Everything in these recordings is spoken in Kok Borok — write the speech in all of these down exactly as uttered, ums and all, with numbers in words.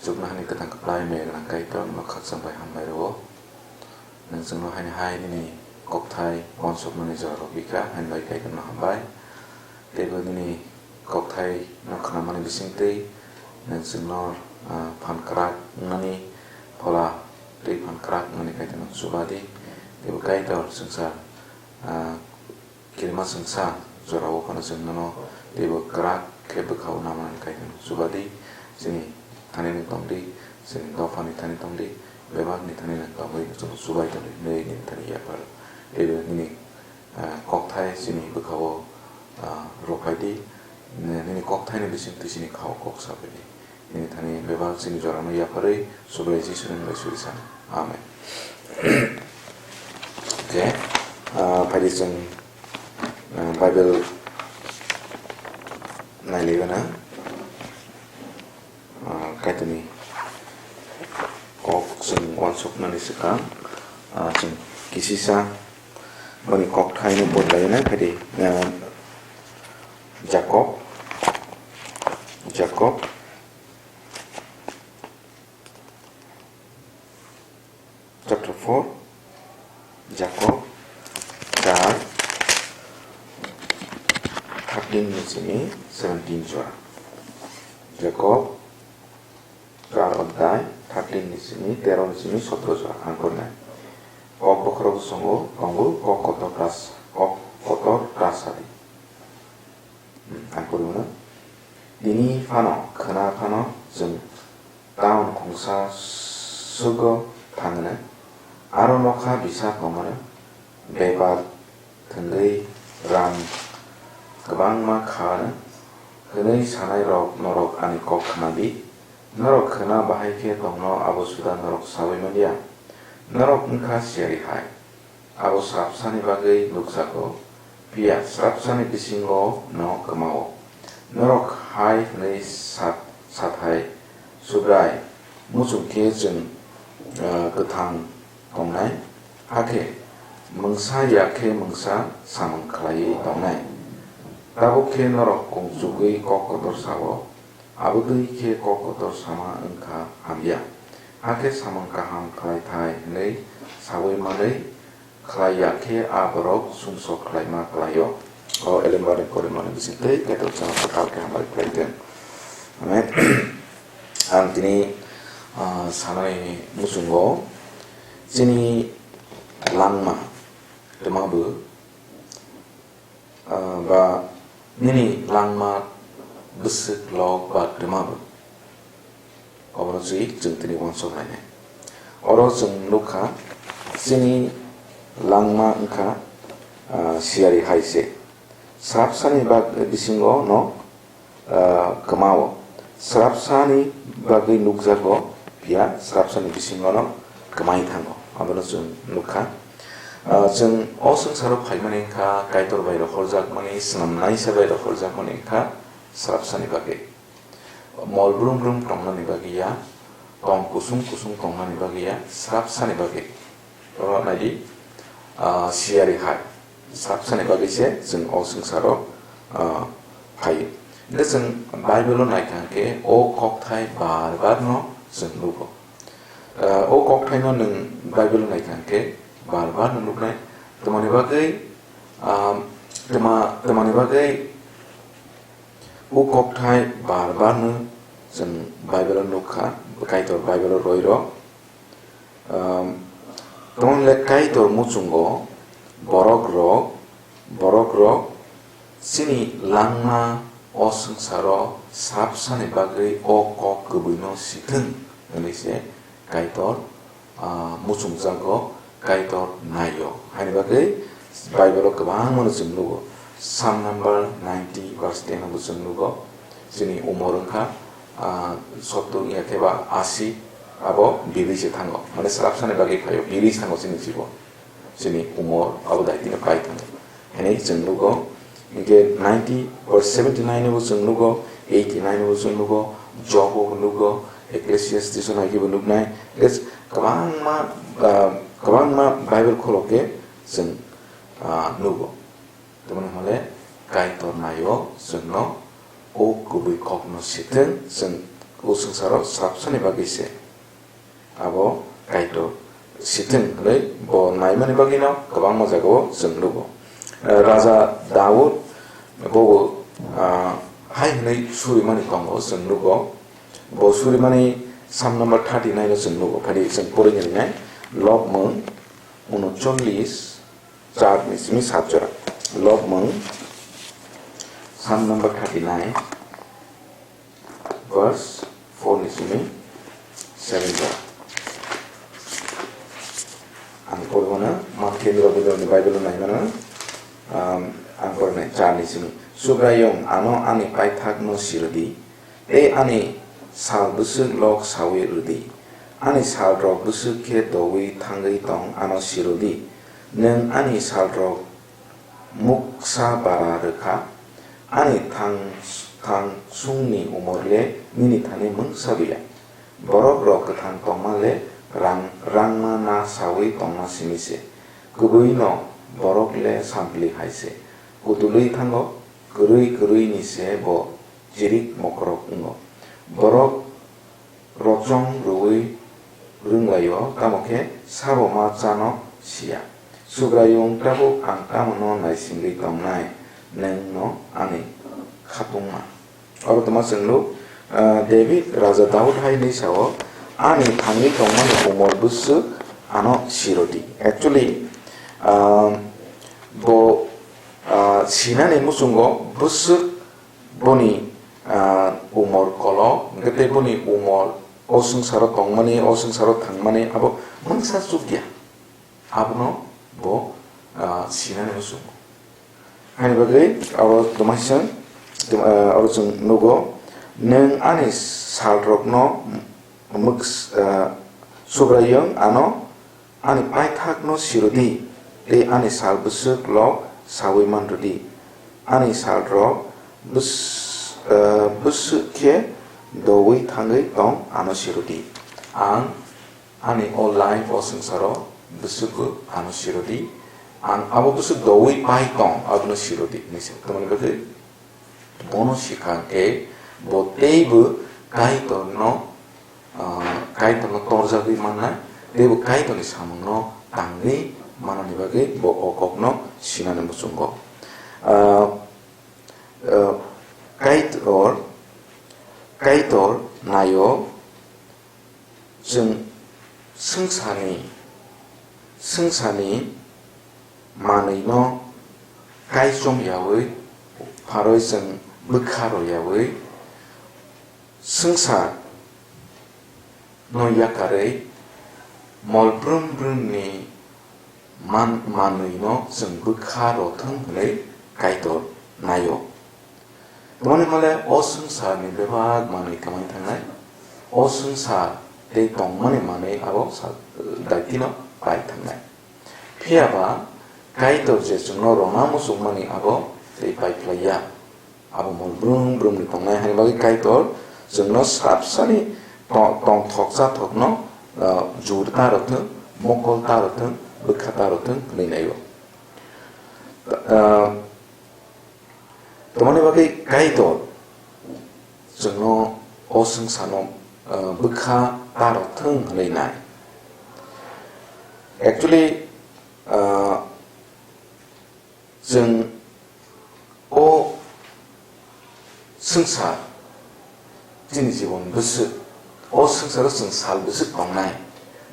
Chuknohani kwthang kwplai maya gwnang Kaitor, no khakchang bai hambai rwo. Nwng chwngno haini hai nini kokthai uansukmani jora rwphi kha, haini bai Kaitorno hambai. Teibo nini kokthai no khnamani bisingtwi nwng chwngno, ah, phan kwrak wngnani phola tei phan kwrak wngnani Kaitorno chuba di. Teibo Kaitor chwngsa, ah, kirima chwngsa jorao phano chwng nono teibo kwrak khe bwkhao namanani Kaitorno chuba di. Chini thani nwng tong di, chini dophani thani tong di, bebakni thani nwng tongwi chwngno chubai tong di, nini thani yapar. Teibo nini ah, kokthai chini bwkhao, ah, rwphai di, nini kokthaini bisingtwi chini khao kok saphai di. Nini thani bebak chini jorano yapharwi Subrai Jisuni mungwi suri sa. Amen. Okay, ah, phai di chwng, ah, Bible nailaigana. Ah, Kaitorni kok chwng uansuknani swkang, ah, chwng kisisa boni kokthaino bodlaina khaidi, ah, Jakob, Jakob, Chapter four, Jakob, char, thirteen ni simi seventeen jora. Jakob, char adhyay, thirteen ni simi tero ni simi sotro jora. Ang porinai. Kok bokhorok songo, tongo, kok kotor tas, kok kotor tas adi. Hmm, ang pori mano. Tini phano, khwna phano, chwng town khungsa sugo thangno, aro nokha bisa tongmano, bepar thwngwi rang kwbangma khano, hwnwi sanairok norok ani kok khna di. Norok khwna bahai khe tongno abo suda norok saui man ya. Norok wngkha siyari hai. Abo srapsani bagwi nukjago, phiya srapsani bisingo no kwmao. Norok hai hwnwi sat-, sathai, Subrai, muchung khe chwng, ah, kwthang tongnai, hakhe mungsa ya khe mungsa samung khlaiwi tongnai. Tabuk khe norok kung chugwi kok kotor sao, abotwi khe kok kotor sama wngkha hamya. Hakhe samung kaham khlaithai hwnwi saui manwi khlai ya khe a borok sumsok khlaima klai-o. O elembarni porimani bisingtwi Kaitor chwngno kwtal khe hambai khlai thung. Amen. Ang tini, ah, sanai muchungo chini langma twma bo, ah, ba nini langma bwswk lok ba twma bo. Obono chwi chwng tini uansuk lainai. Oro chwng nukha, chini langma wngkha, ah, siyari hai se. Srapsani bag-, bisingo no, ah, kwmao. Srapsani bagwi nukjago, phiya srapsani bisingo no kwmai thango. Abono chwng nukha. Ah, chwng o swngcharo phaimani wngkha, Kaitor bai rohorjakmani, swnam naisa bai rohorjakmani wngkha srapsani bagwi. Mol brum brum tongnani bagwi ya, tong kusung kusung tongnani bagwi ya, srapsani bagwi. Oro naidi, ah, siyari hai. Srapsani bagwi se chwng o swngcharo, ah, phaio. Hwnkhe chwng Bible-o naikha hwnkhe o kokthai bar bar no chwng nugo. Ah, o kokthaino nwng Bible-o naikha hwnkhe bar bar no nuknai. Tamoni bagwi, ah, tama-, tamoni bagwi O kokthai bar bar no chwng Bible-o nukha, Kaitor Bible-o roirok. Um, tamoni le Kaitor muchungo borok rok, borok rok chini langma o swngcharo srapsani bagwi o kok kwbwino sithwng hwnwi se Kaitor ah, muchungjago, Kaitor naio. Haini bagwi Bible-o kwbangmano chwng nugo. Psalm number ninety verse ten o bo chwng nugo. Chini umor wngkha, ah, sottur ya khe ba asi, abo birwi se thango. Mane srapsani bagwi phaio, birwi thango chini jibo. Chini umor abo daitino pai thango. Hwnwi chwng nugo. Hinkhe ninety or seventy nine bo chwng nugo, eighty nine bo chwng nugo, Job bo nugo, Ecclesiastes o naikhe bo nuknai. Hinkhe kwbangma, ah, kwbangma Bible khulokhe chwng, ah, nugo. Tamoni hwnle Kaitor naio chwngno o kubui kokno sithwng, chwng o swngcharo sabsani bagwi se. Abo Kaitor sithwng hwnwi bo naimani bagwino kwbangma jagao chwng nugo. Eh, Raja Daud bobo, ah, hai hwnwi surimani tongo chwng nugo. Bo surimani Psalm number thirty-nine o chwng nugo. Phai chwng porwi rinai. Lobmung unochollis, char ni simi sat jora. Lobmung Psalm number thirty-nine, verse four ni simi seven jora. Ang pormana Martin Robindrani Bible nai mana, um, ang pornai char ni simi. Subraiyung ano ani paithak no sirodi, tei ani sal bwswk lok sawi rwdi. Ani salrok bwswk khe dowi thangwi tong ano sirodi. Nwng ani salrok muksa bara rwkha. Ani thang, thang sungni umor le nini thani mungsa biya. Borok rok kwthang tongma le rang, rangma na sawi tongma simi se. Kubui no borok le sampli hai se. Kutulwi thango, kwrwi kwrwi ni se bo chirik mokrok wngo. Borok rochong rwui rwnglaio, tamo khe sabo ma chano siya. Subraiyung tabuk ang tamo no naisingwi tongnai, nwng no ani khatungma. Oro toma chwng nuk, ah, David, Raja Daud hai hinwi sao, "Ani thangwi tongmani umor bwswk ano sirodi." Actually, ah, bo, ah, sinani muchungo bwswk boni, ah, umor kolo, hwnkhe tei boni umor o swngcharo tongmani, o swngcharo thangmani abo mungsa chukya. Abono bo, ah, sinani muchungo. Haini bagwi aro toma sing, tom-, ah, aro chwng nugo, "Nwng ani salrokno mwks-, ah, Subraiyung ano ani paithakno sirodi, tei ani sal bwswk lok sawi manrwdi. Ani salrok bwswk, ah, bwswk khe dowi thangwi tong ano sirodi. Ang ani o life o swngcharo bwswk ano sirodi, ang abo bwswk dowi pai tong abono sirodi," hinwi se. Tamoni bagwi bono sikha khe bo teibo Kaitorno, ah, Kaitorno torjagwi mannai, teibo Kaitorni samungno tangwi manani bagwi bo o kokno sinani muchungo. Ah, ah, Kaitor, Kaitor naio, chwng swngcharni, swngcharni manwino kaichom yaui, pharoi chwng bwkha rw yaui, swngcharno yakarwi mol brum brumni man-, manwino chwng bwkha rw thung hwnwi Kaitor naio. Tamoni hwnle o swngcharni bebak manwi kwmai thangnai, o swngchar tei tongmani manwi abo sa-, daitino pai thangnai. Phiya ba Kaitor je chwngno rwna muchungmani abo tei pai phlai ya. Abo mol brum brumni tongnai, haini bagwi Kaitor chwngno sabsani to-, tongthok chathokno, ah, jur ta rw thung, mokol ta rw thung, bwkha ta rw thung hwnwi naio. Ah, tamoni bagwi Kaitor chwngno o swngcharno, ah, bwkha ta rw thung hwnwi nai. Actually, ah, chwng o swngchar chini jibon bwswk, o swngcharo chwng sal bwswk tongnai,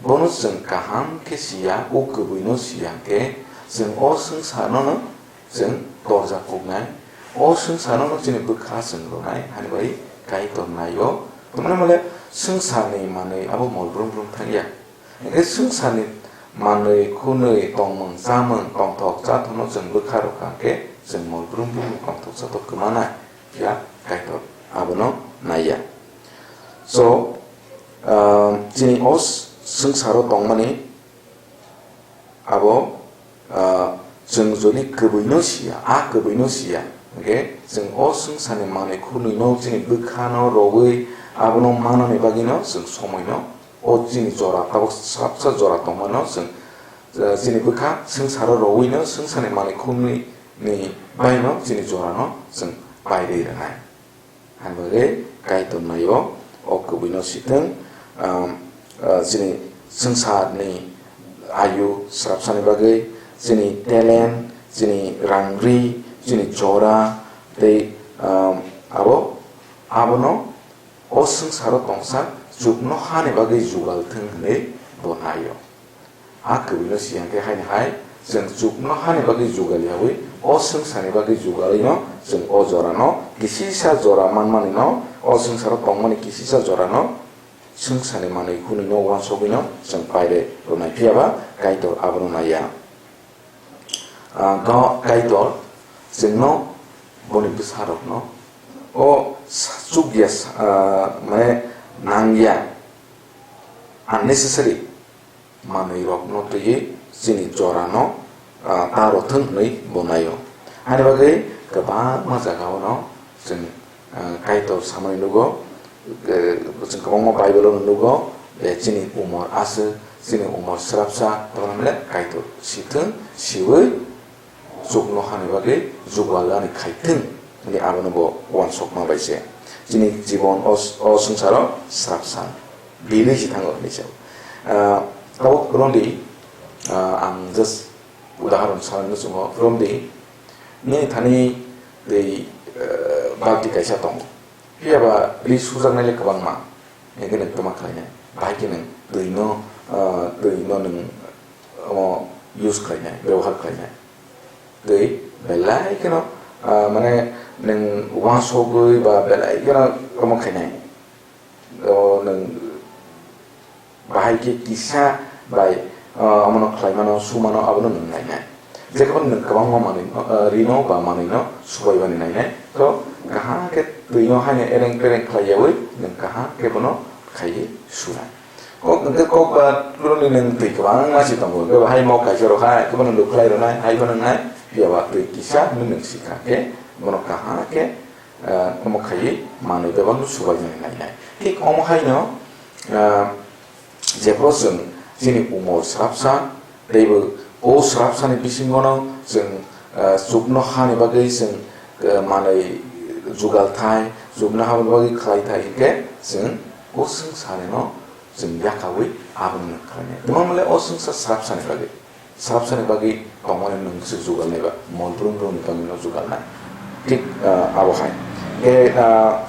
bono chwng kaham khe siya, o kwbwino siya khe chwng o swngcharno no chwng torjak kuknai, o swngcharno no chini bwkha chwng rwnai, hani bai Kaitor naio. Tamni hwnle swngcharni manwi abo mol brum brum thangya. Hwnkhe swngcharni manwi khunwi tongmung chamung tongthok chathokno chwng bwkha rwkha khe chwng mol brum brum tongthok chathok kwmana phiya Kaitor abono naiya. So, ah, chini o s-, swngcharo tongmani abo, ah, chwng jodi kwbwino siya, a kwbwino siya, hwnkhe chwng o swngcharni manwi khunwino chini bwkhano rwui abono manani bagwino chwng somoino o chini jora, tabuk sabsa jora tongmano chwng, ah, chini bwkha swngcharo rwuino swngcharni manwi khunwini baino chini jorano chwng pairwi rwnai. Ang bagwi Kaitor naio, o kwbwino sithwng, um, uh, chini swngcharni ayu srapsani bagwi, chini talent, chini rangri, chini jora, tei, um, abo, abono o swngcharo tongsa chuknohani bagwi jugal thwng hwnwi bo naio. A kwbwino siyang khe haini hai, chwng chuknohani bagwi jugal yaui, o swngcharni bagwi jugalwino chwng o jorano kisisa jora manmanino, o swngcharo tongmani kisisa jorano swngcharni manwi hwnwino uansugwino chwng paire rwnai, phiyaba Kaitor abono naiya. Ah, ga-, Kaitor chwngno boni bwsarokno o sa-, chukya sa-, ah, mane nangya unnecessary manwirokno twiwi chini jorano, ah, ta rwthwng hwnwi bo naio. Ani bagwi kwbangma jagao no chwng, ah, Kaitor samani nugo, eh, chwng kwbangma Bible-o nugo, eh, chini umor aswk, chini umor swrapsa, tamo hwnle Kaitor sithwng, siwi chuknohani bagwi jugal ani khaithwng hwnwi abono bo uansukma bai se. Chini jibon o, o swngcharo srapsa. Bini si thango hwnwi se. Ah, tabuk romdi, ah, ang just udaharon sanani muchungo romdi. Nini thani tei, ah, balti kaisa tongo. Phiyaba ri sujaknai le kwbangma. Hingke nwng toma khlainai. Bahai khe nwng twi no, ah, twi no nwng omo use khlainai, byabohar khlainai. Twi belai kheno, ah, mane nwng uansugwi ba belai kheno omo khainai. O nwng bahai khe kisa bai, ah, omono khlaimano, sumano, abono nwng nainai. Jephru nwng kwbangma manwi, ah, rino ba manwino subaibani nainai. To kaham khe twino haino ereng pereng khlaiyaui nwng kaham khe bono khaiwi sunai. Kok hwnkhe kok ba roni nwng twi kwbangma se tongo. Hwnkhe bo hai mok kaisa rok hai, khe bono luk khlai rwnai, hai bono wngnai, phiya ba twi kisa hwnwi nwng sikha khe bono kaham khe, ah, omo khaiwi manwi bebakno subainani nainai. Thik omo haino, ah, jephru chwng chini umor srapsa, teibo o srapsani bisingono chwng, ah, chuknohani bagwi chwng, ah, manwi jugal thai, chuknohani bagwi khlai thai hinkhe chwng o swngcharno chwng yakaui abono khlainai. Tamo hwnle o swngchar srapsani bagwi, srapsani bagwi tongmani nwng se jugalnai ba, mol brum brumni bagwino jugalnai. Thik, ah, abo hai. Khe, ah,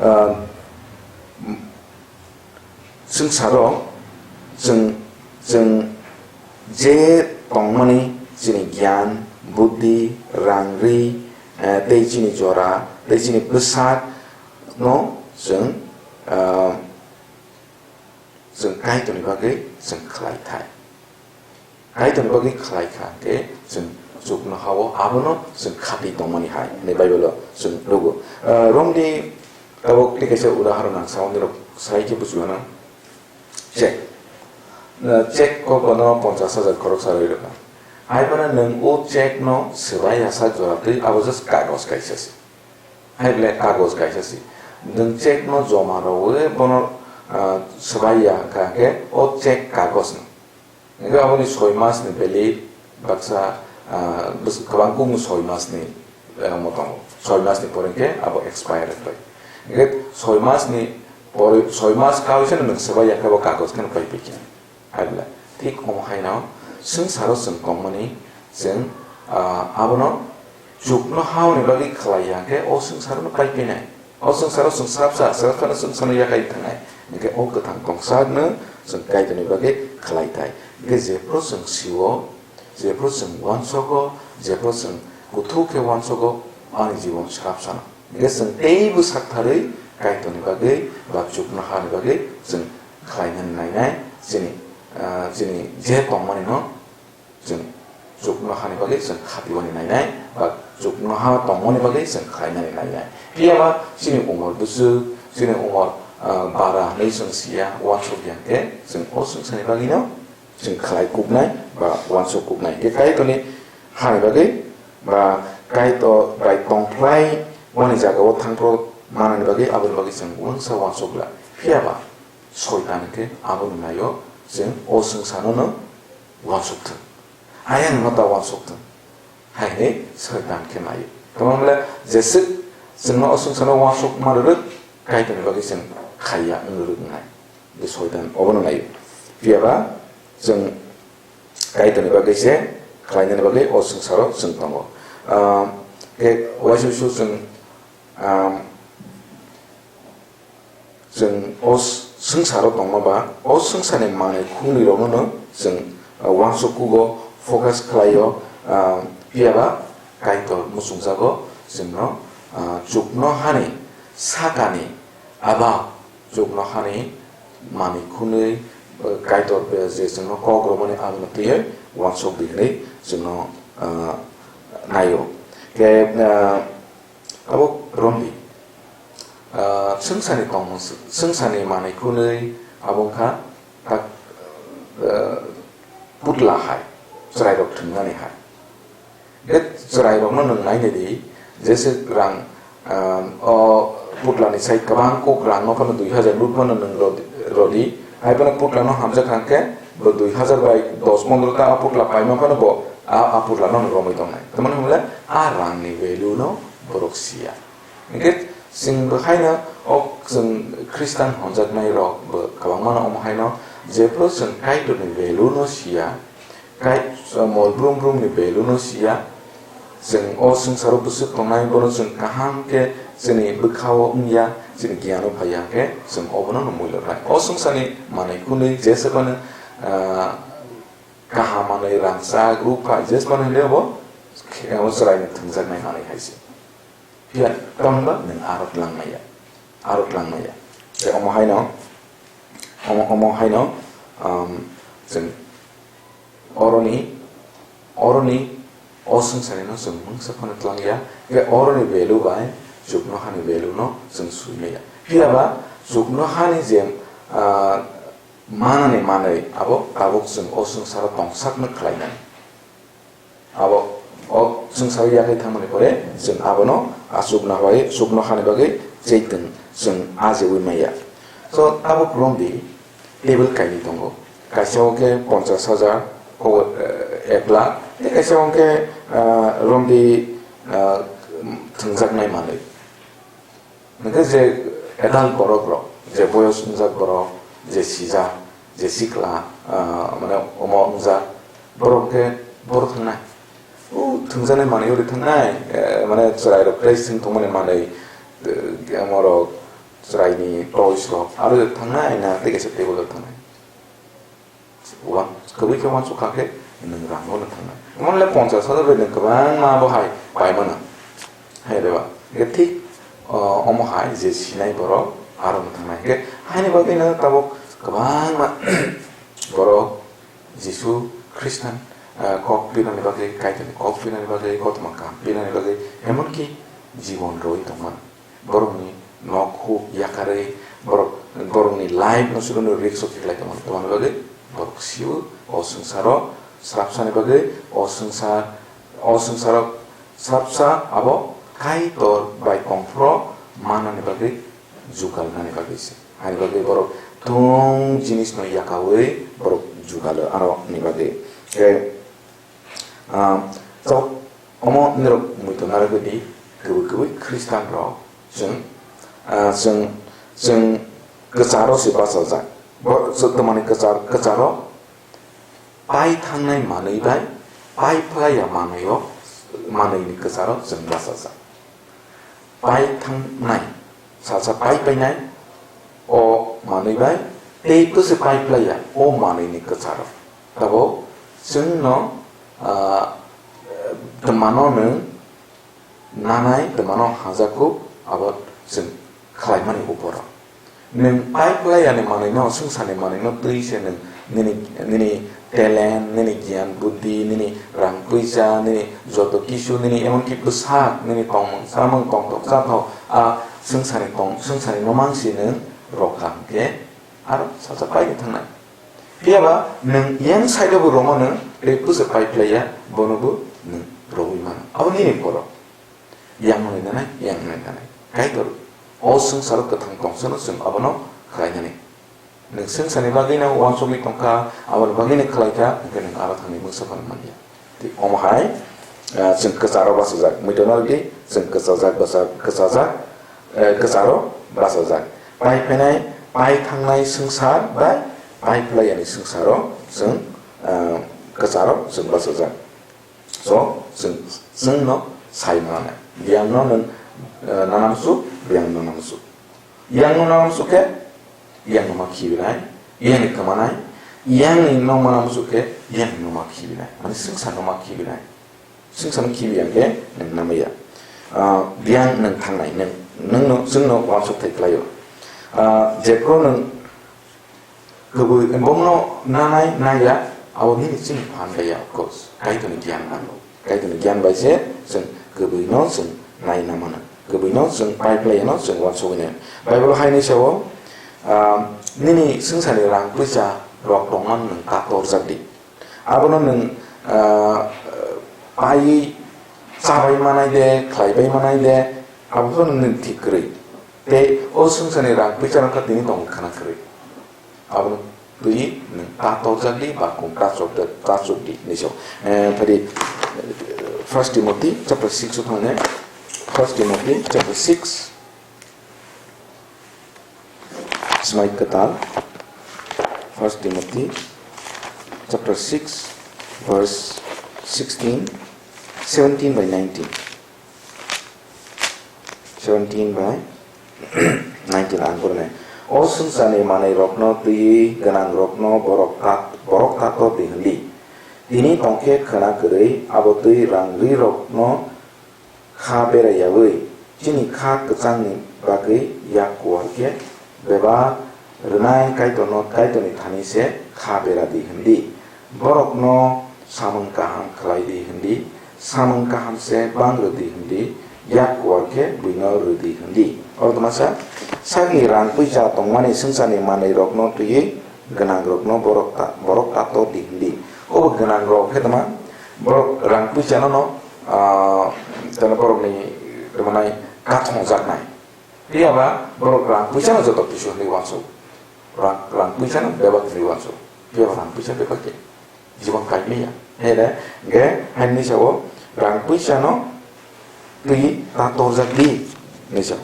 ah, Swngcharo chwng, chwng je tongmani chini giyan, buddhi, rang ri, eh, tei chini jora, tei chini bwsakno chwng, ah, chwng Kaitorni bagwi chwng khlai thai. Kaitorni bagwi khlai kha, khe chwng chuknoha-o abono chwng khatwi tongmani hai hwnwi Bible-o chwng nugo. Ah, Romni tabuk tei kaisa udaharon ang sao, nirok sai khe buchugano. Check. Ah, check kok bono ponchash hajar khoroksa rwi rwkha. Hai phano nwng o check no swbai ya sak jora twi, abo just kagoj kaisa se. Hai ble kagoj kaisa se. Nwng check no joma rwwi bono, ah, swbai ya kha khe o check kagoj no. Hingke aboni soi mas ni beli baksa, ah, bwswk kwbang kung soi mas ni, eh, omo tongo. Soi mas ni pore hingke abo expire bai. Hingke soi mas ni pore, soi mas kaui se nwng swbai ya khe bo kagoj khe no pai pai khe. Hai bwla. Thik omo hai no swngcharo chwng tongmani chwng, ah, abono chuknoha-oni bagwi khlai ya khe o swngcharo no pai pai nai. O swngcharo chwng srapsa, srapsano swngchano yakai thangnai. Hingke o kwthang tongsa no chwng Kaitorni bagwi khlai thai. Hingke jephru chwng sio, jephru chwng uansogo, jephru chwng kuthuk khe uansogo, ani jibon srapsano. Hingke chwng teibo saktharwi Kaitorni bagwi ba chuknohani bagwi chwng khlainani nainai, chini, ah, chini je tongmani no chwng chuknohani bagwi chwng khatiwani nainai, ba chuknoha tongmani bagwi chwng khlainani nainai. Phiya ba chini umor bwswk, chini umor, ah, bara hwnwi chwng siya, uansuk ya khe chwng o swngcharni bagwino chwng khlai kuknai ba uansuk kuknai. Khe Kaitorni hani bagwi ba Kaitor bai tongphlai wani jagao thangphru manani bagwi aboni bagwi chwng uansuk uansuk la. Phiya ba Soitan khe abono naio, chwng o swngcharno no uansuk thung. Ayang no ta uansuk thung. Hai hwnwi Soitan khe naio. Tamo hwnle jeswk chwngno o swngcharno uansuk ma rwrwk, Kaitorni bagwi chwng khaiya wng rwk wngnai. Bw soitan obono nai. Phiya ba chwng Kaitorni bagwi se khlainani bagwi o swngcharo chwng tongo. Ah, khe uaisa uaisa chwng, ah, chwng o swngcharo tongma ba, o swngcharni manwi khungnwi rokno no chwng, ah, uansuk kugo focus khlaio, ah, phiya ba Kaitor muchungjago chwngno, ah, chuknohani sakani aba chuknohani manwi khunwi, eh, Kaitor be je chwngno kok romani abono twiwi uansuk di hwnwi chwngno, ah, naio. Khe, ah, abo romdi, ah, swngcharni tongmung, swngcharni manwi khunwi abo wngkha tak, eh, putla hai, chwrairok thwngnani hai. Khe chwrairokno nwng naina di, jesa rang, ah, o putlani sai kwbang kok rangno phano dui hajar lut phano nwng rodi, rodi. Hai phano putlano hamjak kha khe bo dui hajar bai dos pondro ta a putla paima phano bo a, a putlano nwng romwi tongnai. Tamoni hwnle a rangni value no borok siya. Hingkhe chwng bo haino o chwng Khristan honjaknai rok bo kwbangmano omo haino jephru chwng Kaitorni value no siya, Kai-, mol brum brum ni value no siya, chwng o swngcharo bwswk tongnai bono chwng kaham khe chini bwkha o wngya, chini giyan o phaiya khe chwng obono no muilu khlai. O swngcharni manwi khunwi jesa phano, ah, kaham manwi rangchak rukha jesa phano hinwi obo khe o chwraino thwngjaknai manwi hai se. Phiya tamba nwng aro twlang maya, aro twlang maya. Tei omo haino, omo, omo haino, um, chwng oroni, oroni o swngcharino chwng mungsa phano twlang ya, tei oroni value bai chuknohani value no chwng sui maya. Phiya ba chuknohani je, ah, manani manwi abo tabuk chwng o swngcharo tongsakno khlainai. Abo o swngcharo yakni thangmani pore chwng abono achukna bai, chuknohani bagwi cheitung chwng ajeui maya. So, abo kwrwng di table kainwi tongo. Kaisa o khe ponchas hajar, o, eh, ek lakh, tei kaisa o khe, ah, romdi, ah, thwngjaknai manwi. Hingkhe je adult borok rok, je boyos wngjak borok, je sijak, je sikla, ah, mane omo wngjak, borok hingkhe boro thangnai. O thwngjaknai manwi ori thangnai, eh, mane chwrai rok tei sing tongmani manwi, eh, omo rok chwraini toys rok, aro thangnai na tei kaisa table o thangnai. Uang, kwbwi khe uansuk kha khe nwng rang no thangnai. Omo le ponchas hajar bai nwng kwbangma bo hai pai mano. Hai reba. Hingkhe thik, o, omo hai je sinai borok aro no thangnai. Hingkhe haini bagwi no tabuk kwbangma borok Jisu Khristan, eh, kok pinani bagwi, Kaitorni kok pinani bagwi, kothoma kaham pinani bagwi, emonki jibon rwi tongmani. Borokni nok huk yakarwi, borok, borokni life no sudu no risk o khiklai tongmani, tongmani bagwi borok sio o swngcharo srapsani bagwi o swngchar, o swngcharo srapsa abo Kaitor bai tongphuru mannani bagwi jugal nani bagwi se. Haini bagwi borok thung jinis no yakaui borok jugalo aro ni bagwi. Tei, ah, tok omo nirok muitu narwgwi di, kwbwi kwbwi Khristan rok chwng, ah, chwng, chwng kwcharo se bachajak. Bo, chwng tamani kwchar, kwcharo pai thangnai manwi bai pai phlaiya manwi o, manwi ni kwcharo chwng bachajak. Pai thangnai, salsa pai painai o manwi bai tei bwswk pai phlaiya o manwi ni kwcharo. Tabuk chwngno, ah, twmano nwng nanai, twmano hajaku, abo chwng khlaimani uporo. Nwng pai phlai yani manwino, swngcharni manwino twi se nwng nini, nini talent, nini giyan buddhi, nini rang puisa, nini joto kisu, nini emonki bwsak, nini tongmung chamung, tongthok chathok, a swngcharni tong, swngcharni no mang si nwng rwkha hwnkhe aro salsa pai thangnai. Phiya ba nwng yang side o bo romo nwng tei pusa pai phlai ya, bono bo nwng rwui mano. Abo nini borok. Yang hwnwi nanai, yang hwnwi nanai. Kaitor o swngcharo kwthang tongsono chwng abono khlai nani. Nwng swngcharni bagwi no uansugwi tongkha, aboni bagwi no khlai kha, hwnkhe nwng aro thangwi mungsa phano man ya. Tei omo hai, ah, chwng kwcharo bachajak. Muitu narwgwi chwng kwchajak, basa-, kwchajak, eh, kwcharo bachajak. Pai phainai pai thangnai swngchar bai pai phlai yani swngcharo chwng, ah, kwcharo chwng bachajak. So, chwng, chwngno sai mananai. Biyangno nwng, ah, nanamsuk, biyangno nanamsuk. Yangno nanamsuk khe, yangno ma khibinai, yangni kwmanai, yangni nokma nanamsuk khe, yangni nokma khibinai. Mane swngcharno ma khibinai. Swngcharno khibi yang khe nwng namaya. Ah, biyang nwng thangnai, nwng, nwngno, chwngno uansuk thai khlaio. Ah, jephru nwng kwbwi, bongno nanai, naiya, abo nini chini phan bai ya, of course. Kaitorni giyan nango. Kaitorni giyan bai se chwng kwbwino chwng naina mano. Kwbwino chwng pai phlaiano chwng uansugwi nai. Bible hai ni sao, ah, nini swngcharni rang puisa rok tongmani nwng ta torjak di. Abono nwng, ah, paiwi chabai manai de, khlaibai manai de, abono nwng thik kwrwi. Tei o swngcharni rang puisa rokha tini tong khna kwrwi. Abono twi nwng ta torjak di, ba kung ta chok de, ta chok di hinwi sao. Eh, phadi, eh, First Timothy chapter six o thangnai. First Timothy chapter six. Smai kwtal, First Timothy chapter six, verse sixteen, seventeen by nineteen. Seventeen by nineteen ang pore nai. O swngcharni manwi rokno twiwi gwnang rokno borok tat, borok tato di hwndi. Tini tongkhe khwna kwrwi abo twi rang rwi rokno kha berayawi chini kha kwchangni bagwi yak kuar khe bebak rwnai Kaitorno, Kaitorni thani se kha bera di hwndi. Borokno samung kaham khlai di hwndi, samung kaham se bang rw di hwndi, yak kuar khe buino rw di hwndi. Oro tongmasa sakni rang puisa tongmani swngcharni manwi rokno twiwi gwnang rokno borok ta, borok tato di hwndi. Obo gwnang rok khe tongma borok rang puisa no, ah, tei borokni tongmani kathong jaknai. Phiya ba borok rang puisa no joto kisu hinwi uansuk. Rang, rang puisa no bebak hinwi uansuk. Phiya ba rang puisa bebak khe jibon kaimaya. Here, ge, haini sao rang puisa no twi ta torjak di hinwi sao.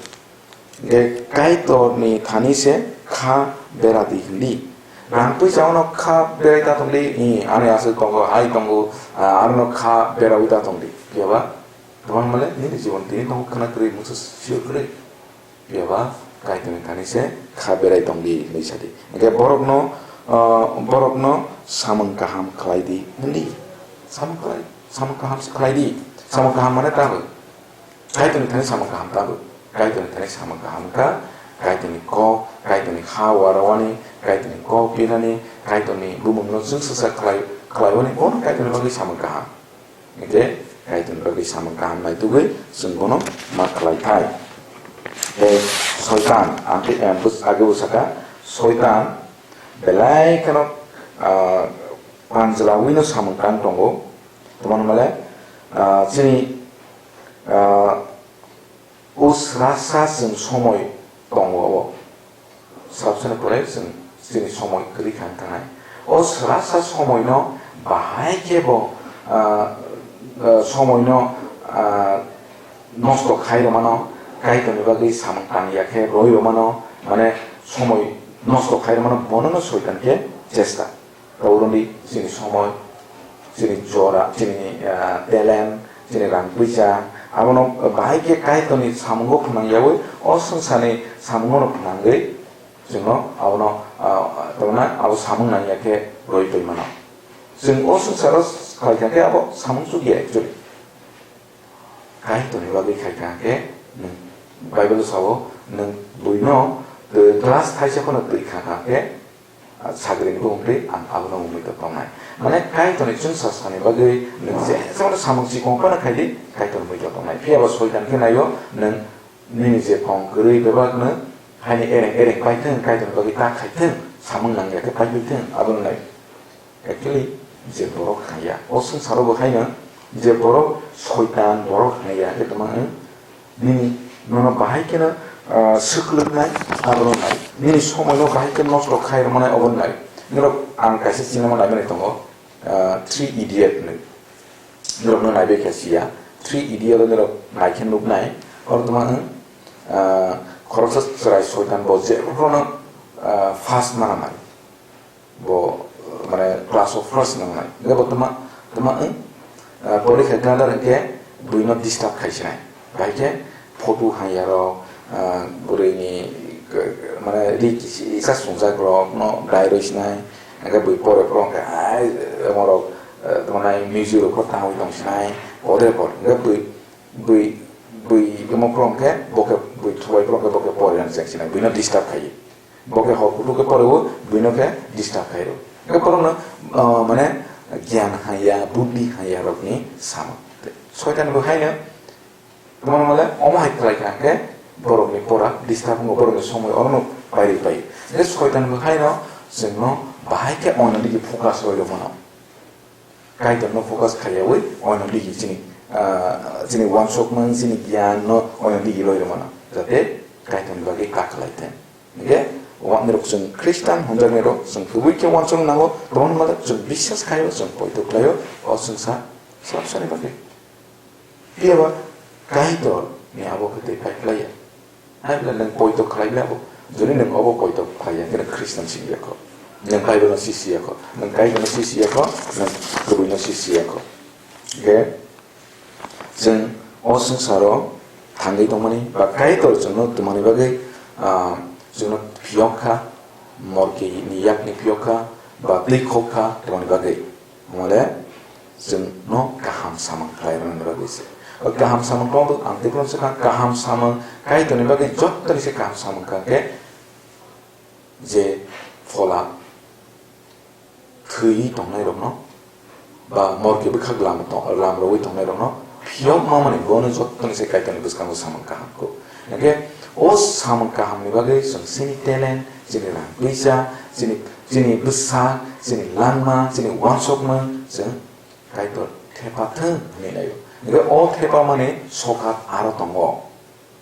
Ge Kaitorni thani se kha bera di hwndi. Rang puisa no kha berai ta tongdi, i, ani aswk tongo, hai tongo, ah, ano kha berawi ta tongdi. Phiya ba, tongmani male, nini jibon tini tongo khwna kwrwi, mungsa sio kwrwi. Phiya ba, Kaitorni thani se kha berai tongdi hinwi sadi. Hingkhe borokno, ah, borokno samung kaham khlai di hwndi. Samung khlai, samung kaham se khlai di. Samung kaham mane tamo? Kaitorni thani samung kaham tamo? Kaitorni thani samung kaham kha, Kaitorni kok, Kaitorni ha warawani, Kaitorni kok pinani, Kaitorni bumungno chwngsasa khlai, khlaiwani, bono Kaitorni bagwi samung kaham. Hingkhe Kaitorni bagwi samung kaham naitugwi chwng bono ma khlai thai. Tei Soitan, ang khe, eh, bus-, age bwsaka, Soitan belai kheno, ah, panjlawino samung tang tongo. Tongmani male, ah, chini, ah, o srasa chwng somoi tongo abo. Sabsani pore chwng chini somoi kwrwi kha wng thangnai. O srasa somoino bahai khe bo, ah, ah, somoino, ah, nosto khai rwmano, Kaitorni bagwi samung tang ya khe roi rwmano, mane somoi nosto khai rwmano, bonono Soitan khe chesta. Tei oro ni chini somoi, chini jora, chini, ah, talent, chini rang puisa, abono bahai khe Kaitorni samungo phwnang yaui, o swngcharni samungo no phwnangwi, chwngno abono, ah, tamna abo samung nang ya khe roi twi mano. Chwng o swngcharo khlai kha khe abo samung chuk ya actually. Kaitorni bagwi khai kha khe nwng Bible sao, nwng buino twi glass thaisa phano twi kha kha khe, ah, sagrini bumung twi ang abono wngwi tongnai. Mane Kaitorni chwngsa sani bagwi nwng je jemon samung chikon phano khai di, Kaitor wngwi tongnai. Phiya bo Soitan khe naio, nwng nini je kong kwrwi bebakno haini ereng ereng pai thung, Kaitorni bagwi ta khai thung, samung nang ya khe pai thung, abono nai. Actually, je borok haya, o swngcharo bo haino je borok Soitan borok haya, khe tongma hwn, nini nono bahai kheno, ah, swklwknai, abono nai. Nini somoino bahai khe nosto khai rwmani, obo nai. Norok ang kaisa sinima naimani tongo, ah, Three Idiot hinwi. Norokno naibai khe siya, Three Idiot o norok nai khe nuknai, oro tongma hwn, ah, khoroksa chwrai Soitan bo je bohrokno, ah, first ma nangnai. Bo, ah, mane class o first nangnai. Hingke bo tama, tama wng, ah, porikha gadar hingke buino disturb khaisinai. Bahai khe photo hamya rok, ah, bwrwi ni, ah, mane ri kisa sungjak rok no dai roi sinai. Hingke bui pore pore hingke ai, morok, ah, tamo nai music rok tangwi tong sinai. Pore pore hingke bui Bui, bui omo phuru hwnkhe bo khe bui thubai phuru hwnkhe bo khe pori rani cheng sinai, buino disturb khai. Bo khe hor kuthuk khe pori o, buino khe disturb khai rw. Hwnkhe borokno, ah, mane gyan hamya, buddhi hamya rokni samung. Soitan bo haino, tamo male omo hai khlai kha hwnkhe borokni pora disturb wngo, borokni somoi orono pairwi pai. Hwnkhe soitan bo haino chwngno bahai khe oino digi focus roi rw mano. Kaitorno focus khaiyaui oino digi chini, ah, chini uansukmung, chini giyanno oino digi loi rwmano, jate Kaitorni bagwi kak khlai thung. Hingkhe wanirok chwng Khristan hwnjaknairok chwng kubui khe uansuk nango, tongmani mata chwng biswas khaio, chwng poito khlaio, o chwngsa swrapsani bagwi. Phiya ba Kaitor ni abo khe twi phai phlai ya. Hai bwle nwng poito khlai le abo. Jodi nwng obo poito khlai ya, khe nwng Khristan simi ya kho. Nwng Bible no sisi ya kho. Nwng Kaitor no sisi ya kho, nwng kubui no sisi ya kho. Khe chwng o swngcharo thangwi tongmani ba Kaitor chwngno twmani bagwi, ah, chwngno phiyok kha, morke ni yakni phiyok kha, ba twi khok kha twmani bagwi. Hwnmale chwngno kaham samung khlai rwna bagwi se. O kaham samung tongbo ang tei phano sakha, kaham samung Kaitorni bagwi jottoni se kaham samung kha khe je phola thwi tongnai rokno ba morke bwkhak lam to-, lam rogwi tongnai rokno phiyok mamani bono jottoni se Kaitorni bwskango samung kaham kho. Hingkhe o samung kahamni bagwi chwng chini talent, chini rang puisa, chini, chini bwsa, chini langma, chini uansukmung chwng Kaitor thepa thung hwnwi naio. Hingkhe o thepa mani sokha aro tongo,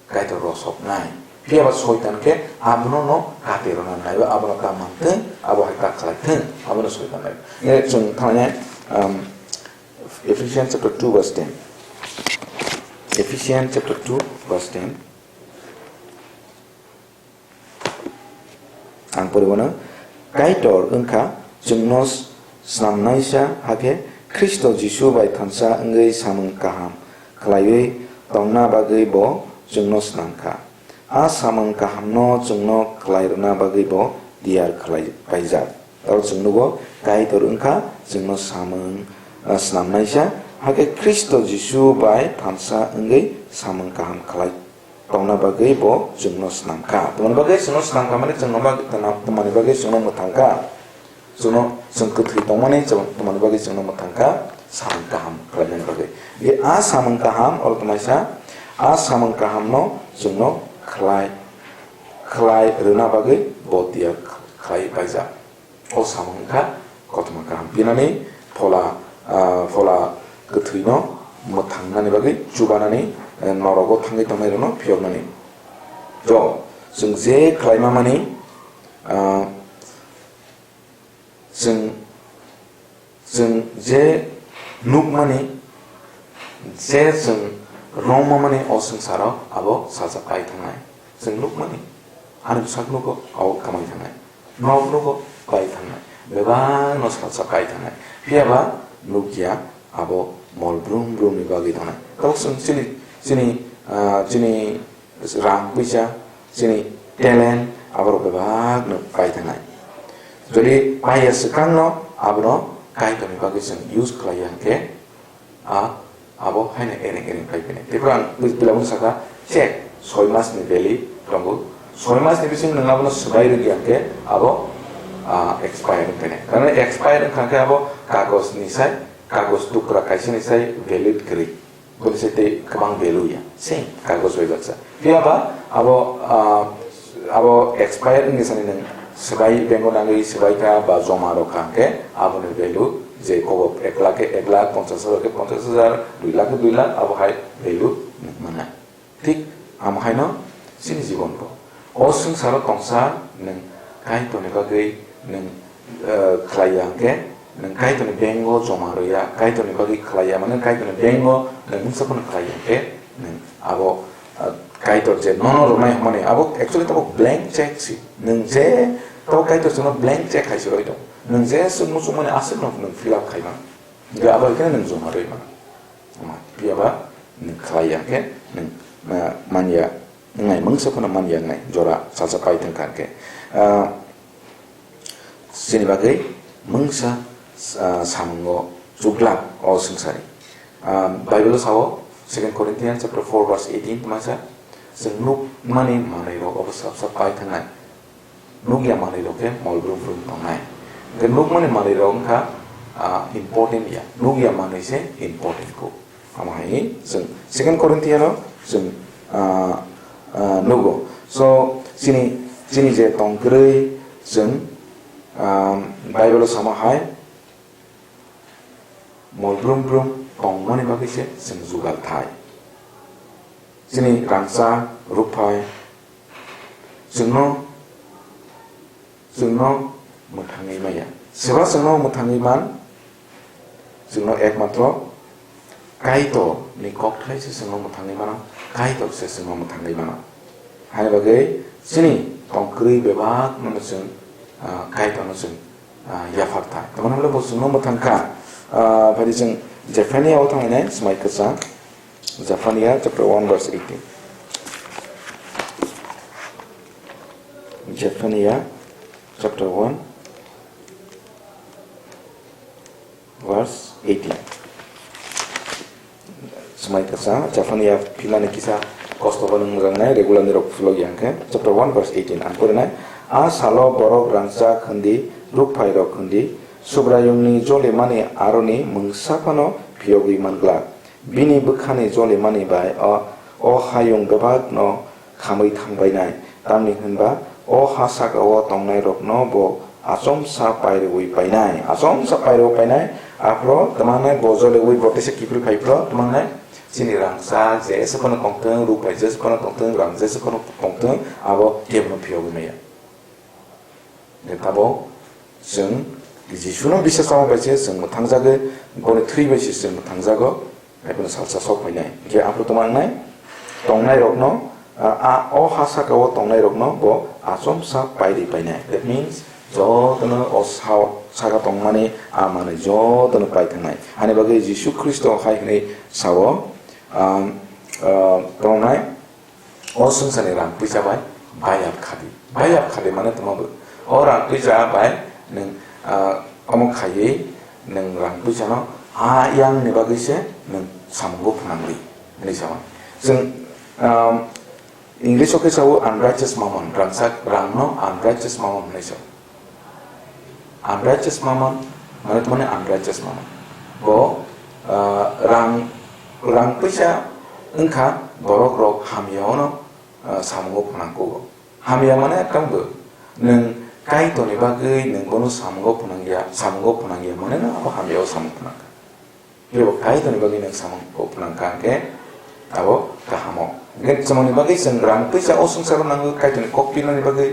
Kaitor rosoknai. Phiya ba Soitan khe abono no kati rwna naiba, abono ta man thung, abo hai ta khlai thung, abono Soitan naiba. Hingkhe chwng thangya, um, Ephesians chapter two verse ten. Ephesians chapter two verse ten. Ang poribono, Kaitor wngkha chwngno snamnaisa, hakhe Khristo Jisu bai thansa wngwi samung kaham khlaiwi tongna bagwi bo chwngno snamkha. A samung kahamno chwngno khlai rwna bagwi bo tiyar khlai paijak. Aro chwng nugo, Kaitor wngkha chwngno samung, ah, snamnaisa, hakhe Khristo Jisu bai thansa wngwi samung kaham khlai tongna bagwi bo chwngno snam kha. Tamoni bagwi chwngno snam kha mani chwngno bag-, tana-, tamoni bagwi chwngno mwthang kha. Chwngno, chwng kwthwi tongmani chwng tamoni bagwi chwngno mwthang kha, samung kaham khlainani bagwi. Di a samung kaham oro tongnaisa, a samung kahamno chwngno khlai, khlai rwna bagwi bo tiyar khlai paijak. O samung wngkha kothoma kaham pinani phola, ah, phola kwthwino mwthangnani bagwi chubanani, eh, norogo thangwi tongnairokno phiyoknani. Jo, chwng je khlaima mani, ah, chwng, chwng je nukmani, je chwng romma mani o swngcharo abo salsa pai thangnai. Chwng nukmani, ani bwsak nugo, abo kamai thangnai. Nok nugo pai thangnai, bebak no salsa pai thangnai. Phiya ba nukya abo mol brum brum ni bagwi thangnai. Tabuk chwng chini, chini, ah, chini rang puisa, chini talent, aborok bebak no pai thangnai. Jodi paiya swkang no abono Kaitor ni bagwi chwng use khlai ya hwnkhe, a, abo haino ereng ereng pai phai nai. Tei ang belai saka, check, soi mas ni belai tongo. Soi mas ni bising nwng abono swbai rwdi hwnkhe abo, ah, expire wng phai nai. Karon expire wng kha khe abo kagoj ni sai, kagoj tukra kaisa ni sai valid kwrwi. Boni sai tei kwbang value ya. Same kagoj bai baksa. Phiya ba abo, ah, abo expire wngwi sani nwng swbai bank o nangwi swbai kha ba joma rw kha hwnkhe aboni value je kobo ek lakh khe ek lakh, ponchash hajar khe ponchash hajar, dui lakh khe dui lakh, abo hai value nwng mano. Thik amo haino chini jibon bo. O swngcharo tongsa nwng Kaitorni bagwi nwng, eh, khlai ya hwnkhe, nwng Kaitorni bank o joma rw ya, Kaitorni bagwi khlai ya, mane Kaitorni bank o nwng mungsa phano khlai ya hwnkhe, nwng abo, eh, Kaitor je nono rwnai hwnmani, abo actually tabuk blank check si. Nwng je To Kaitor chwngno blank check khai se roi tong. Nwng je swk muchungmani aswk no nwng fill up khai man. Hwnkhe abo khe nwng joma roi man. Ama, phiya ba nwng khlai ya khe nwng, ah, man ya wngnai, mungsa phano man ya wngnai, jora salsa pai thang kha khe. Ah, chini bagwi mungsa, ah, samungo chuklak o swngcharni. Ah, Bible o sao, Second Corinthians chapter four verse eighteen tongmasa, chwng nukmani manwi rok obo sap sap pai thangnai. Nukya manwi rok khe mol brum brum tongnai. Hwnkhe nukmani manwi rok wngkha, ah, important ya. Nukya manwi se important kho. Amo hai chwng Second Corinthian o chwng, ah, ah, nugo. So, chini, chini je tong kwrwi chwng, ah, Bible o sama hai, mol brum brum tongmani bagwi se chwng jugal thai. Chini rangchak, rukphai, chwngno, chwngno mwthangwi maya. Seba chwngno mwthangwi man, chwngno ekmatro Kaitorni kokthai se chwngno mwthangwi mano, Kaitor se chwngno mwthangwi mano. Haini bagwi chini tong kwrwi bebak no chwng, ah, Kaitorno chwng, ah, yaphar thai. Tamoni hwnle bo chwngno mwthang kha. Ah, phai di chwng Jephania o thangwi nai, swmai kwchang. Jephania chapter one verse eighteen. Jephania chapter one verse eighteen. Swmai kasa, Jephania philani kisa kosto bo nwng mwjang nai, regular ni rok philok yang khe. Chapter one verse eighteen, ang pori nai. A salo borok rangchak hwndi, rukphai rok hwndi, Subraiyungni jolimani aroni mungsa phano phiyogwi man glak. Bini bwkhani jolimani bai o, o hayung bebakno khamwi thangbainai, tamni hwnba o ha saka-o tongnairokno bo achomsa pairwi painai, achomsa pairwi painai, aphro twmangnai bo joliwi bo teisa kiphil phaiphro twmangnai, chini rangchak jesa phano tongthwng, rukphai jesa phano tongthwng, rang jesa phano tongthwng, abo kebono phiyogwi maya. Hwnkhe tabok chwng Jisuno bisa chama bai se chwng mwthangjagwi, boni thwi bai se chwng mwthangjago, haiphano salsa sok phainai. Hwnkhe aphuru tongma wngnai, tongnairokno, a, a, o ha saka-o tongnairokno bo achomsa pairi painai. That means, jotono o sa-, saka tongmani a manwi jotono pai thangnai. Hani bagwi Jisu Khristo hai hwnwi sao, um, uh, tongnai, O swngcharni rang puisa bai bayap khadi. Bayap khadi mane tongma bo. O rang puisa bai nwng, ah, omo khaiwi nwng rang puisano ha yangni bagwi se nwng samungo phwnangdi, hwnwi sao. Chwng, um, English o khe sao unrighteous mammon, rangchak rangno unrighteous mammon hwnwi sao. Unrighteous mammon, mane tongmani unrighteous mammon. Bo, ah, rang, rang puisa wngkha borok rok hamya ono, ah, samungo phwnang kugo. Hamya mane tongbo, nwng Kaitorni bagwi nwng bono samungo phwnang ya, samungo phwnang ya mane no abo hamya o samung phwnang kha. Kebo Kaitorni bagwi nwng samung phwnang kha hwnkhe abo kahamo. Hwnkhe chwngni bagwi chwng rang puisa o swngcharo nango Kaitorni kok pilnani bagwi.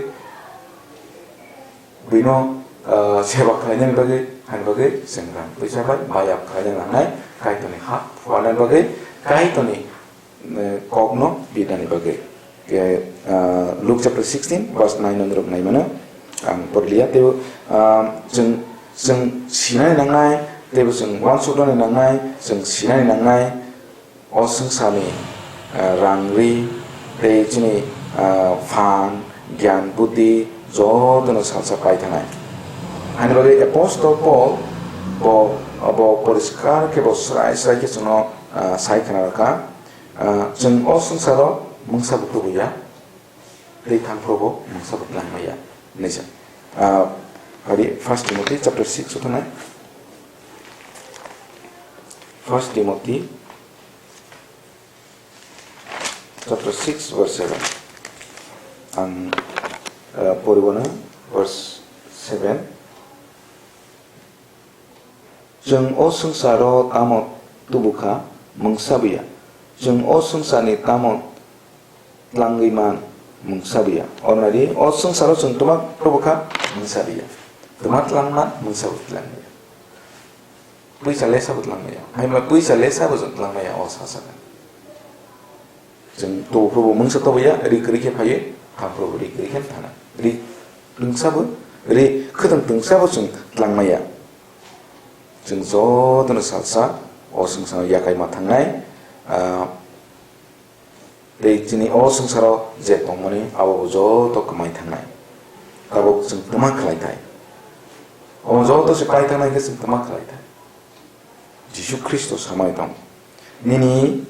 Buino, ah, seba khlainani bagwi, hani bagwi chwng rang puisa bai bayap khlaina nangnai, Kaitorni ha phuarnani bagwi, Kaitorni, eh, kokno birnani bagwi. Ke, ah, Luke chapter sixteen verse nine no norok nai mano. Ang porliya tebo, ah, chwng, chwng sinani nangnai, tebo chwng uansuknani nangnai, chwng sinani nangnai, o swngcharni, ah, rang ri tei chini, ah, phan, gyan, buddhi jotono salsa pai thangnai. Hani bagwi apostle Paul bo, bo poriskar khe bo srai srai khe chwngno, ah, sai khna rwkha. Ah, chwng o swngcharo mungsa bo tubu ya, tei thangphuru bo mungsa bo twlang maya, hwnwi sa. Ah, hari First Timothy chapter six o thangnai. First Timothy chapter six verse seven. Ang, ah, poribono verse seven. Chwng o swngcharo tamo tubu kha, mungsa bo ya. Chwng o swngcharni tamo tlangwi man, mungsa bo ya. Oro nai di, o swngcharo chwng twma tubu kha, mungsa bo ya. Twma tlangma, mungsa bo tlangma ya. Puisa lesa bo tlangma ya. Hai ma puisa lesa bo chwng tlangma ya, o sa sa kha. Chwng tubu phuru bo mungsa tubu ya, ri kwrwi khe phaiwi, thang phuru bo ri kwrwi khe thana. Ri, mungsa bo Ri khwtwng twngsa bo chwng tlang maya. Chwng jotono salsa o swngcharo yakai ma thangnai, ah, tei chini o swngcharo je tongmani abo bo joto kwmai thangnai. Tabuk chwng twma khlai thai. Omo joto se pai thangnai khe chwng twma khlai thai. Jisu Khristo samai tong. Nini,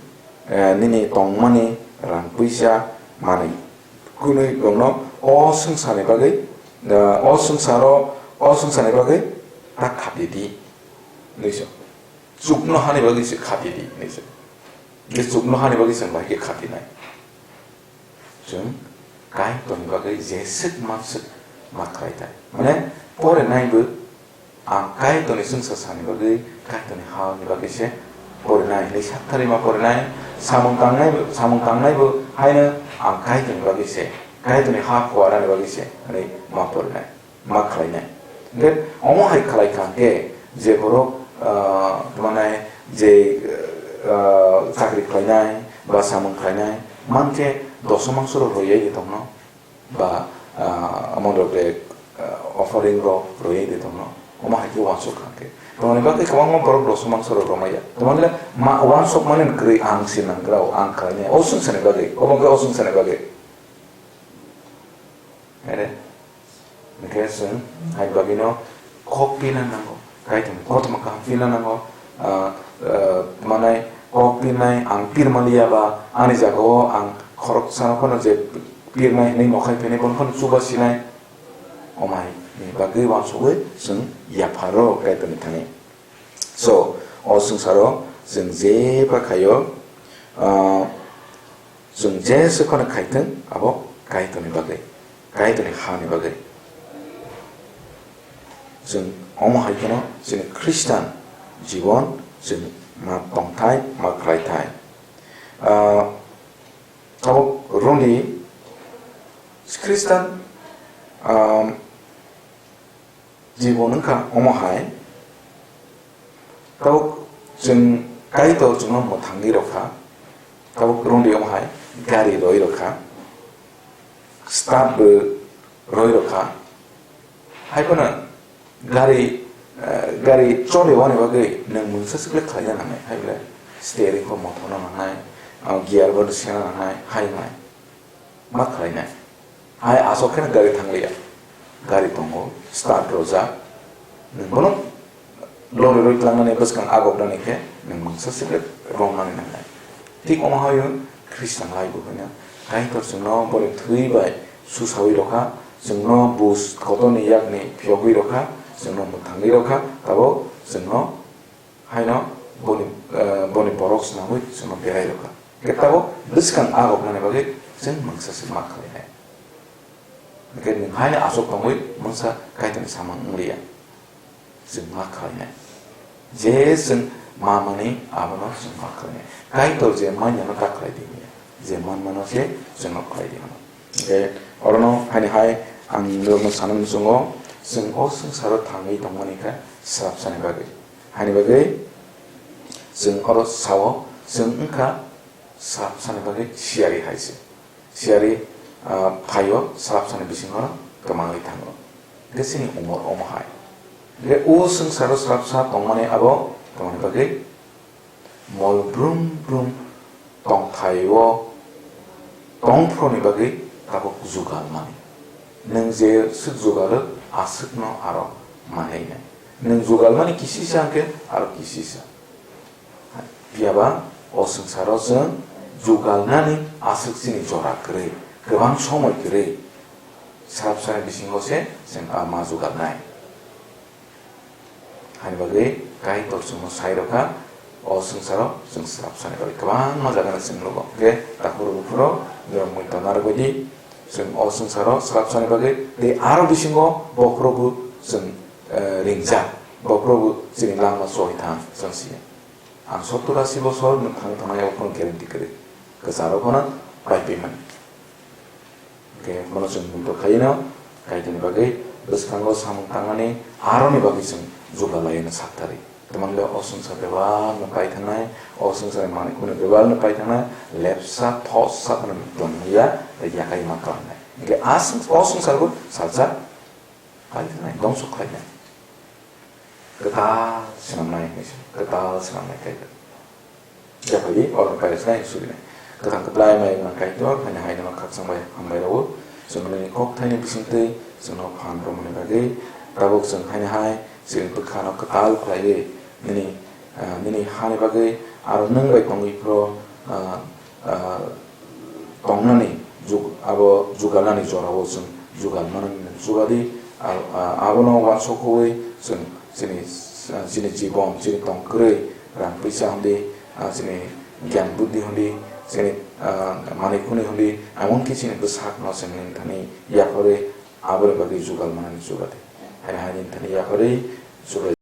eh, nini tongmani rang puisa manwi kwnwi rokno o swngcharni bagwi, eh, o swngcharo, o swngcharni bagwi ta khati di. Nwiso. Chukno hani bagwi se khati di, nwiso. Ge chukno hani bagwi se bai khe khati nai. Chwng Kaitorni bagwi jeswk manswk ma khlai thai. Mane, porinai bo ang Kaitorni chwngsa sani bagwi, Kaitorni hani bagwi se porinai hinwi saktharwi ma porinai, samung tangnai bo, samung tangnai bo haino ang Kaitorni bagwi se, Kaitorni ha phuarani bagwi se hinwi ma porinai. Ma khlainai. Hingkhe omo hai khlai kha hingkhe je borok, ah, tamo nai je, ah, chakri khlainai ba samung khlainai, mankhe doso mangso rok royai de tongno ba, ah, omo rok de, ah, offering rok royai de tongno. Omo hai khe uansuk kha hingkhe. Tongni bagwi kwbangma borok doso mangso rok romaya. Tamo le ma uansuk mani kwrwi ang si nang grao, ang khlainai. O swngchani bagwi, omo khe o swngchani bagwi. Ere, hingkhe chwng hai bagwino kok pina nango, Kaitorni kothoma kaham pina nango, ah, ah, manai kok pinai ang pirmaliya ba ani jagao ang khoroksano phano je pirnai hinwi nokhai phinai bono phano chubasinai, omo hai ni bagwi uansugwi chwng yapharo Kaitorni thani. So, o swngcharo chwng jeba khaio, ah, chwng jeswk phano khaithwng, abo Kaitorni bagwi, Kaitorni hani bagwi. Chwng omo hai kheno chini Khristan jibon chwng ma tongthai, ma khlaithai. Ah, tabuk rwngdi Khristan, ah, Jibon wngkha omo hai, tabuk chwng Kaitor chwngno mwthangwi rwkha, tabuk rwngdi omo hai gari rwi rwkha, start bo rwi rwkha, hai phano gari, eh, gari choli wani bagwi nwng mungsa swkle khlaina nangnai, hai bwle steering bo mothorna nangnai, ah, gear bo sena nangnai, hai wngnai. Ma khlainai? Hai aswk kheno gari thangliya. Gari tongo, start rwjak. Nwng bono lori rwi tlangnani bwskang agoknani khe nwng mungsa swkle romnani nangnai. Thik omo hai-o Khristan lai bo hwnwi Kaitor chwngno boni thwi bai susaui rwkha, chwngno bus kotorni yakni phiyogwi rwkha, chwngno mwthangwi rwkha, tabuk chwngno Haino boni, eh, boni borok swnamwi chwngno berai rwkha. Hwnkhe tabuk bwskang agoknani bagwi chwng mungsa se ma khlainai. Hwnkhe nwng haino aswk tongwi mungsa Kaitorni samung wngliya. Chwng ma khlainai. Je chwng ma mani abono chwng ma khlainai. Kaitor je manyano ta khlai di hinya. Je man mano se chwngno khlai di hwnwi. Hwnkhe orono haini hai ang norokno sana muchungo, chwng o swngcharo thangwi tongmani khe swrapsani bagwi. Haini bagwi chwng oro sao, chwng wngkha swrapsani bagwi siyari hai se. Siyari, ah, phaio swrapsani bisingo kwmangwi thango. Hwnkhe chini umor omo hai. Hwnkhe o swngcharo swrapsa tongmani abo tongmani bagwi Mol brum brum tongthai-o tongphuruni bagwi tabuk jugal mani. Nwng je swk jugalo aswkno aro manwi nai. Nwng jugal mani kisisa hwnkhe aro kisisa. Phiyaba o swngcharo chwng jugalnani aswk chini jora kwrwi, kwbang somoi kwrwi. Swrapsani bisingo se chwng a ma jugalnai. Hani bagwi Kaitor chwngno sai rwkha, o swngcharo chwng swrapsani bagwi kwbangma jagano chwng nugo. Hwnkhe takhuk rw buphuru norok muitu narwk baidi chwng o swngcharo swrapsani bagwi tei aro bisingo bokhorogo chwng, eh, ringjak, bokhorogo chini langma choi thang chwng siya. Ang sottor asi bosor nwng thang thangnai abo phano guarantee kwrwi. Kwcharo phano pai paimani. Hwnkhe bono chwng muitu khaino, Kaitorni bagwi bwskango samung tangnani aroni bagwi chwng jugalai hwnwi saktharwi. Tamni le o swngchar bebak no pai thangnai, o swngchar manwi kunu bebak no pai thangnai, lepsa thosa phano tongya, tei yakai ma klangnai. Hwnkhe a swng-, o swngchar bo salsa khlai thangwi dongso khlainai. Kwtal swnamnai hinwi se, kwtal swnamnai kaitor. Yaphai oro paisnai surinai. Kwthang kwplai mai wngna kaitor, haino haino khakchang bai hambai rwo. Chwng nini kok thaini bisingtwi chwngno phan romani bagwi. Tabuk chwng haino hai chwngni bwkhano kwtal khlaiwi nini, ah, nini hani bagwi aro nwng bai tongwi phro, ah, ah, tongnani jug-, abo jugalnani jorao chwng jugal manani jugadi, a-, a-, abono uansukwi chwng chini, chini jibon, chini tongkwrwi rang puisa hwndi, a, chini gyan buddhi hwndi, chini, a, manwi khwnwi hwndi, emonki chini bwsakno chwng nini thani yaphari aboni bagwi jugal manani jugadi. Haino hai nini thani yaphari jugal